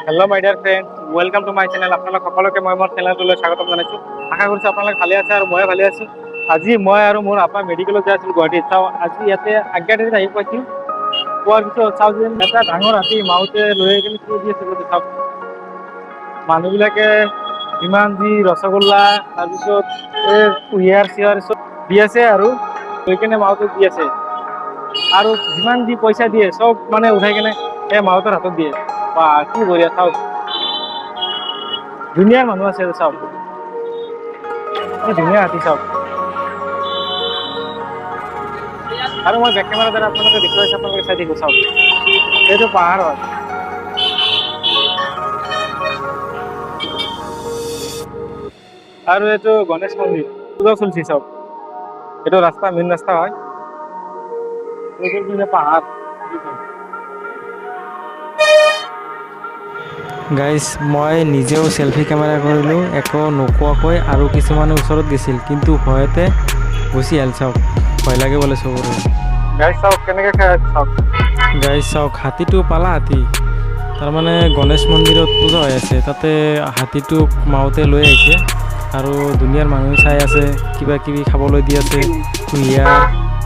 Hello my dear friend, welcome to my channel. আপোনালোক সকলোকে মই মোৰ চেনেলটোলৈ স্বাগতম জনাইছোঁ। আশা কৰিছোঁ আপোনালোক ভালে আছে আৰু ময়ো ভালে আছোঁ। আজি মই আৰু মোৰ আপা মেডিকেলত যাই আছিলোঁ গুৱাহাটীত। চাওঁ, আজি ইয়াতে আজ্ঞাদেৱীত আহি পাইছোঁ। পোৱাৰ পিছত চাওঁ যে এটা ডাঙৰ হাতী মাউতে লৈ আহি কিনে থিয় দি আছে গোটেই। চাওক, মানুহবিলাকে যিমান যি ৰসগোল্লা, তাৰপিছত এই কুঁহিয়াৰ চিয়াৰ চব দি আছে আৰু লৈ কেনে মাউতক দি আছে। আৰু যিমান যি পইচা দিয়ে চব মানে উঠাই কেনে এই মাউতৰ হাতত দিয়ে। বা, কি বঢ়িয়া! চাওক, ধুনীয়া মানুহ আছে। চাওক, কি ধুনীয়া হাতী, চাওক। আৰু মই বেক কেমেৰাৰ দ্বাৰা আপোনালোকে দেখুৱাইছোঁ, আপোনালোকে চাই থাকিব। চাওক, এইটো পাহাৰ হয়। আৰু এইটো গণেশ মন্দিৰ, পূজা চলিছে। চাওক, এইটো ৰাস্তা, মেইন ৰাস্তা হয়। এইটো পাহাৰ। গাইজ, মই নিজেও চেলফি কেমেৰা কৰিলোঁ একো নোকোৱাকৈ। আৰু কিছুমানে ওচৰত গৈছিল, কিন্তু ভয়তে গুচি আহিল। চাওক, ভয় লাগে বোলে চবৰে। গাইজ, চাওক কেনেকে খাই আছে, চাওক। গাইজ, চাওক, হাতীটো পালা হাতী। তাৰমানে গণেশ মন্দিৰত পূজা হৈ আছে, তাতে হাতীটোক মাউতে লৈ আহিছে আৰু দুনিয়াৰ মানুহে চাই আছে। কিবা কিবি খাবলৈ দি আছে, কুঁহিয়াৰ,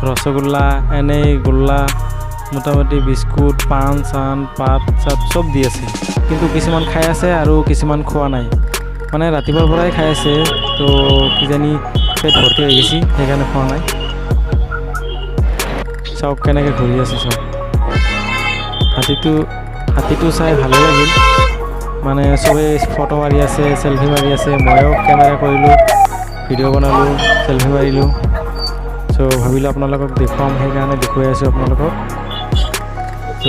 ৰসগোল্লা, এনেই গোল্লা, মোটামুটি বিস্কুট, পাণ চান, পাত চাত চব দি আছে। কিন্তু কিছুমান খাই আছে আৰু কিছুমান খোৱা নাই। মানে ৰাতিপুৱাৰ পৰাই খাই আছে, তো কিজানি পেট ভৰ্তি হৈ গৈছে, সেইকাৰণে খোৱা নাই। চাওক, কেনেকৈ ঘূৰি আছে, চাওক। হাতীটো চাই ভালে লাগিল। মানে চবেই ফটো মাৰি আছে, চেলফি মাৰি আছে। ময়ো কেমেৰা কৰিলোঁ, ভিডিঅ' বনালোঁ, চেলফি মাৰিলোঁ। চ' ভাবিলোঁ আপোনালোকক দেখুৱাম, সেইকাৰণে দেখুৱাই আছোঁ আপোনালোকক। ত'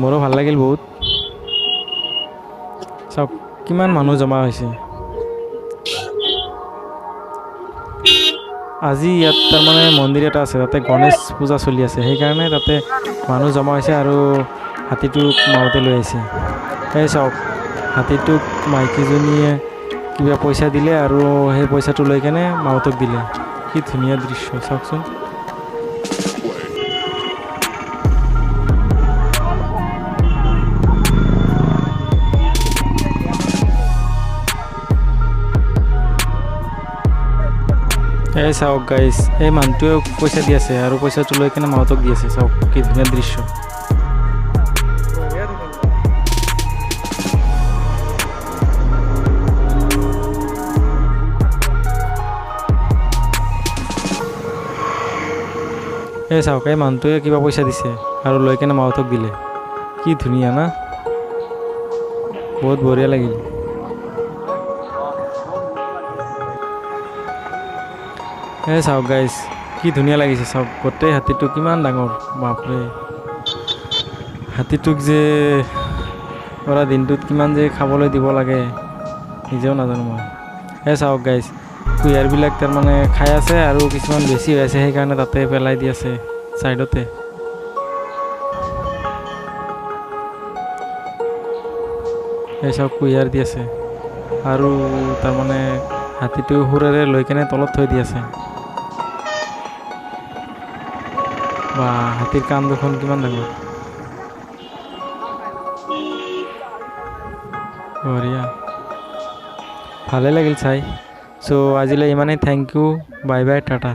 মোৰো ভাল লাগিল বহুত। চাওক, কিমান মানুহ জমা হৈছে আজি ইয়াত। তাৰমানে মন্দিৰ এটা আছে, তাতে গণেশ পূজা চলি আছে, সেইকাৰণে তাতে মানুহ জমা হৈছে আৰু হাতীটোক মাউতে লৈ আহিছে। এই চাওক, হাতীটোক মাইকীজনীয়ে কিবা পইচা দিলে আৰু সেই পইচাটো লৈ কেনে মাউতক দিলে। কি ধুনীয়া দৃশ্য, চাওকচোন। এই চাওক গাইজ, এই মানুহটোৱেও পইচা দি আছে আৰু পইচাটো লৈ কেনে মাউতক দি আছে। চাওক, কি ধুনীয়া দৃশ্য! বঢ়িয়া দেখোন। এই চাওক, এই মানুহটোৱে কিবা পইচা দিছে আৰু লৈ কেনে মাউতক দিলে। কি ধুনীয়া না? বহুত বঢ়িয়া লাগিল। এই চাওক গাইজ, কি ধুনীয়া লাগিছে। চাওক, গোটেই হাতীটো কিমান ডাঙৰ, বাপৰে! হাতীটোক যে পৰা দিনটোত কিমান যে খাবলৈ দিব লাগে, নিজেও নাজানো মই। এই চাওক গাইজ, কুঁহিয়াৰবিলাক তাৰমানে খাই আছে আৰু কিছুমান বেছি হৈ আছে, সেইকাৰণে তাতে পেলাই দি আছে ছাইডতে। এই চাওক, কুঁহিয়াৰ দি আছে আৰু তাৰমানে হাতীটো শুৰেৰে লৈ কেনে তলত থৈ দি আছে। বা, হাতীৰ কাণ দেখোন কিমান ডাঙৰ! বঢ়িয়া, ভালে লাগিল চাই। চ' আজিলৈ ইমানেই। Thank you, bye bye, tata.